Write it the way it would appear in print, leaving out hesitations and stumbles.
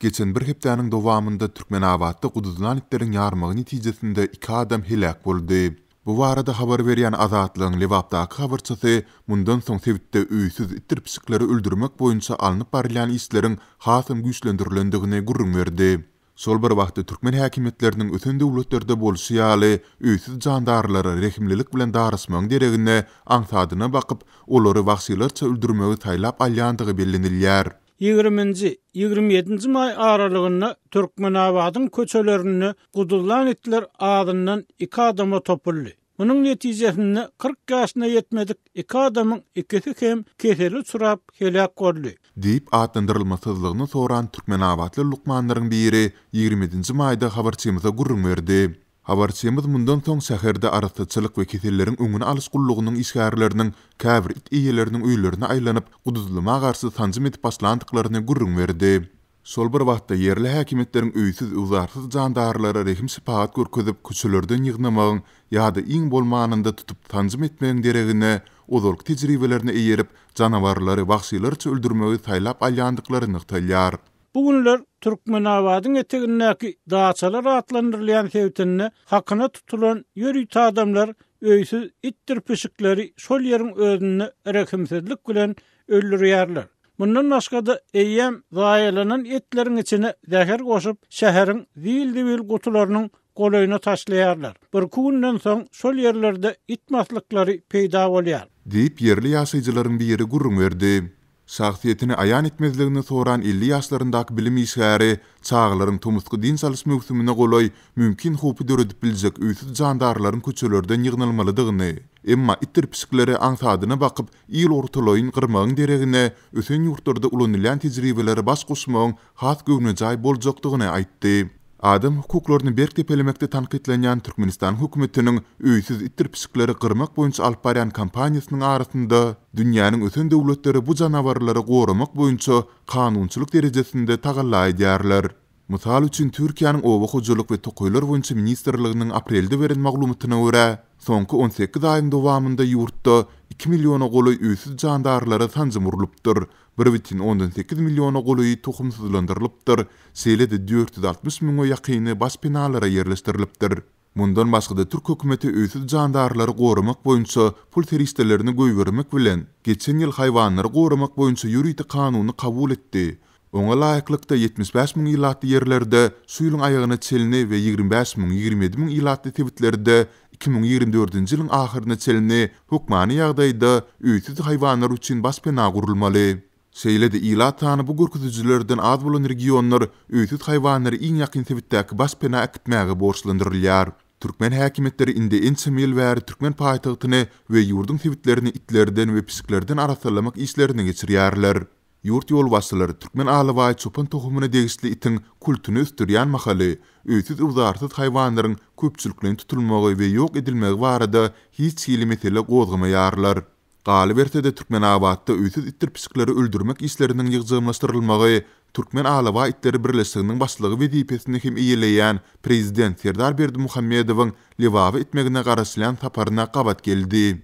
Geçen bir hepdäniň dowamynda Türkmenabatda guduzlan itleriň ýarmagy netijesinde iki adam heläk boldy. Bu barada habar berýän Azatlygyň Lebapdaky habarçysy mundan soň sebitde öýsüz itdir pişikleri öldürmek boýunça alnyp barylýan işleriň hasam güýçlendirilendigini gürrüň berdi. Şol bir wagtda türkmen häkimiýetleriniň ösen döwletlerde bolşy ýaly, öýsüz jandarlara rehimlilik bilen daraşmagyň deregine, aňsadyna bakyp, olary wagşylarça öldürmegi saýlap alýandygy bellenilýär. Ýigriminji, 27-nji maý aralygynda Türkmenabadyň köçelerinde guduzlan itler azyndan iki adama topuldy. Munuň netijesinde 40 ýaşyna ýetmedik iki adamyň ikisi hem kesele uçrap, heläk boldy. Diýip atlandyrylmasyzlygyny soran türkmenabatly lukmanlaryň biri 27-nji maýda habarçymyza gürrüň berdi. Habarçymyz mundan soň şäherde arassaçylyk we keselleriň öňüni alyş gullugynyň işgärleriniň käbir it eýeleriniň öýlerine aýlanyp, guduzlama garşy sanjym edip başlandyklaryny gürrüň berdi. Şol bir wagtda, ýerli häkimiýetleriň öýsüz-öwzarsyz jandarlara rehim-şepagat görkezip, köçelerden ýygnamagyň ýa-da iň bolmanynda tutup sanjym etmegiň deregine, ozalky tejribelerine eýerip, janawarlary wagşylarça öldürmegi saýlap alýandyklary nygtalýar. Bu günler Türkmenabadyň etegindäki daçalar atlandyrylýan sebitinde hakyna tutulan ýörite adamlar öýsüz itdir pişikleri şol ýeriň özünde rehimsizlik bilen öldürýärler. Mundan başga-da, eýýäm zaýalanan etleriň içine zäher goşup, şäheriň zil-zibil gutularynyň golaýyna taşlaýarlar. Birki günden soň şol ýerlerde it maslyklary peýda bolýar. Diýip, ýerli ýaşaýjylaryň biri gürrüň berdi. Şahsyýetini aýan etmezligini soran 50 ýaşlaryndaky bilim işgäri çagalaryň tomusky dynç alyş möwsümine golaý mümkin howpy döredip biljek öýsüz jandarlaryň köçelerden ýygnalmalydygyny, emma itdir pişikleri aňsadyna bakyp, il ortalaýyn gyrmagyň deregine ösen ýurtlarda ulanylýan tejribelere baş goşmagyň has göwnejaý boljakdygyny aýtdy. Adam hukuklaryny berk depelemekde tankytlanýan Türkmenistanyň hökümetiniň öýsüz itdir pişikleri gyrmak boýunça alyp barýan kampaniýasynyň arasynda dünýäniň ösen döwletleri bu janawarlary goramak boýunça kanunçylyk derejesinde tagalla edýärler. Mysal üçin, Türkiýäniň Oba hojalyk we tokaýlar boýunça ministrliginiň aprelde beren maglumatyna görä, soňky 18 aýyň dowamynda ýurtda iki milliona golaý öýsüz jandarlara sanjym urlupdyr, 1,8 milliona golaýy tohumsyzlandyrylypdyr, şeýle-de 460 müňe ýakyny başpenalara ýerleşdirilipdir. Mundan başga-da türk hökümeti öýsüz jandarlary goramak boýunça pul serişdelerini goýbermek bilen, geçen ýyl haýwanlary goramak boýunça ýörite kanuny kabul etdi. Oňa laýyklykda, 75 müň ilatly ýerlerde şu ýylyň aýagyna çenli we 25 müň, 27 müň ilatly sebitlerde 2024-nji ýylyň ahyryna çenli hökmany ýagdaýda öýsüz haýwanlar üçin başpena gurulmaly. Şeýle-de ilat sany bu görkezijilerden az bolan regionlar öýsüz haýwanlary iň ýakyn sebitdäki başpena äkitmäge borçlandyrylýar. Türkmen häkimiýetleri indi ençeme ýyl bäri türkmen paýtagtyny we ýurduň sebitlerini itlerden we pişiklerden arassalamak işlerini geçirýärler. Ýurt ýolbaşçylary türkmen alabaý çopan tohumyna degişli itiň kultuny ösdürýän mahaly, öýsüz-öwzarsyz haýwanlaryň köpçülikleýin tutulmagy we ýok edilmegi barada hiç hili mesele gozgamaýarlar. Galyberse-de, Türkmenabatda öýsüz itdir pişikleri öldürmek işleriniň ýygjamlaşdyrylmagy Türkmen alabaý itleri birleşiginiň başlygy wezipesini hem eýeleýän prezident Serdar Berdimuhamedowyň Lebaba etmegine garaşylýan saparyna gabat geldi.